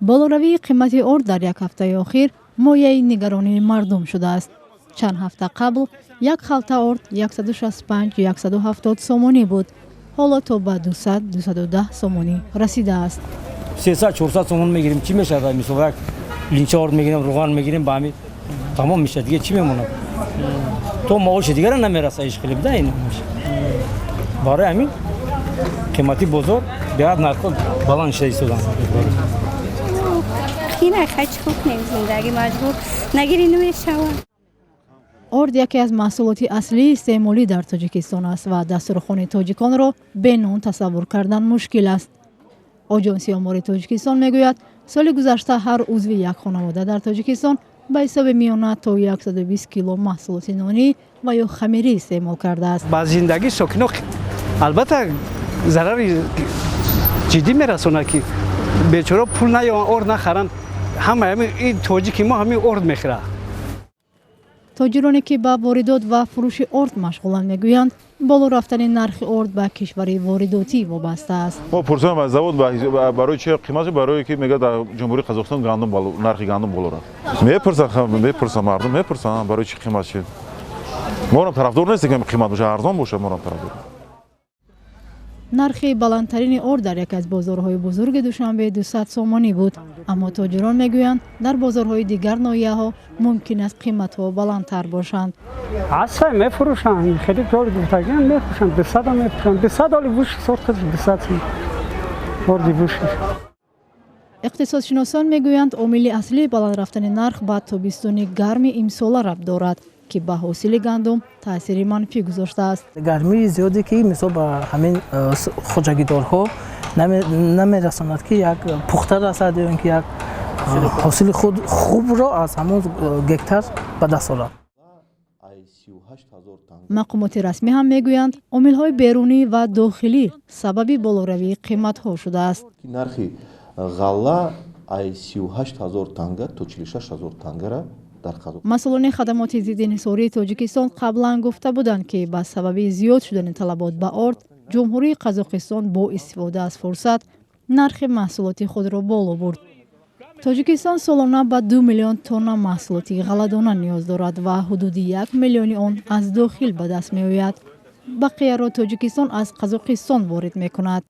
Болоравии қимати орд дар як ҳафтаи охир мояи нигаронии мардум шудааст. Чанд ҳафта қабл як халта орд 165-170 сомонӣ буд, ҳоло то ба 200-210 сомонӣ расидааст. 300-400 сомон мегирем, чӣ мешавад? Мисол, як линча орд мегирем, руған мегирем, ба ҳами тамом мешавад. Дига чӣ мемонад? То маоши дигара намераса, ишқили буда ин. Барои ҳамин қимати бозор беҳад, нархҳо баланд шуда истодан. Хай, чӣ кунем, зиндаги маҷбур, нагирӣ намешавад. Орд яке аз маҳсулоти аслии истеъмолӣ дар Тоҷикистон аст ва дастурхони тоҷиконро бе нон тасаввур кардан мушкил аст. Оҷонсии омори Тоҷикистон мегӯяд, соли гузашта ҳар узви як хонавода дар Тоҷикистон ба ҳисоби миёна то 120 кило маҳсулоти нонӣ ва ё хамирӣ истеъмол кардааст. Ба зиндагии сокино албатта зарари ҷиддӣ мерасонад, ки бечора пул наёванд, орд нахаранд. Ҳама ин тоҷики мо ҳамин орд мехӯрад. Тоҷироне, ки ба воридот ва фурӯши орд машғуланд, мегӯянд, боло рафтани нархи орд ба кишвари воридотӣ вобаста аст. Мо пурсидам аз завод, барои чи қимат, барое ки мегӯяд, дар Ҷумҳурии Қазоқистон гандум, нархи гандум боло рафт. Мепурсанд, мардум мепурсанд, барои чи қимат шуд. Морам тарафдор нестем, ки қимат боша, арзон бошад, морам тарафдор. Нархи баландтарини орд дар яке аз бозорҳои бузурги Душанбе 200 сомонӣ буд, аммо тоҷирон мегӯянд, дар бозорҳои дигар ноҳияҳо мумкин аст қиматҳо баландтар бошанд. Ҳастай, мефурӯшанд, хеле ҷоли гуфтагиам мефурӯшанд, 200-а мефурӯшанд, 200 оли вуш сорт, 200 сом орди вушиш. Иқтисодшиносон мегӯянд, омили аслии баланд рафтани нарх ба тобистони гарми имсола рабт дорад, ки ба ҳосили гандум таъсири манфӣ гузоштааст. Гармии зиёде, ки мисол ба ҳамин хоҷагидорҳо намерасонад, ки як пухта расад ё ин ки як ҳосили худ хубро аз ҳамон гектар ба даст орад. Мақомоти расмӣ ҳам мегӯянд, омилҳои берунӣ ва дохилӣ сабаби болоравии қиматҳо шудааст. Нархи ғалла ай 38 000 танга то 46 000 тангара дар Қазоқ. Масъулони хадамоти зидди инҳисории Тоҷикистон қаблан гуфта буданд, ки ба сабаби зиёд шудани талабот ба орд, Ҷумҳурии Қазоқистон бо истифода аз фурсат нархи маҳсулоти худро боло бурд. Тоҷикистон солона ба 2 миллион тонна маҳсулоти ғалладона ниёз дорад ва ҳудуди 1 миллиони он аз дохил ба даст меояд. Бақияро Тоҷикистон аз Қазоқистон ворид мекунад.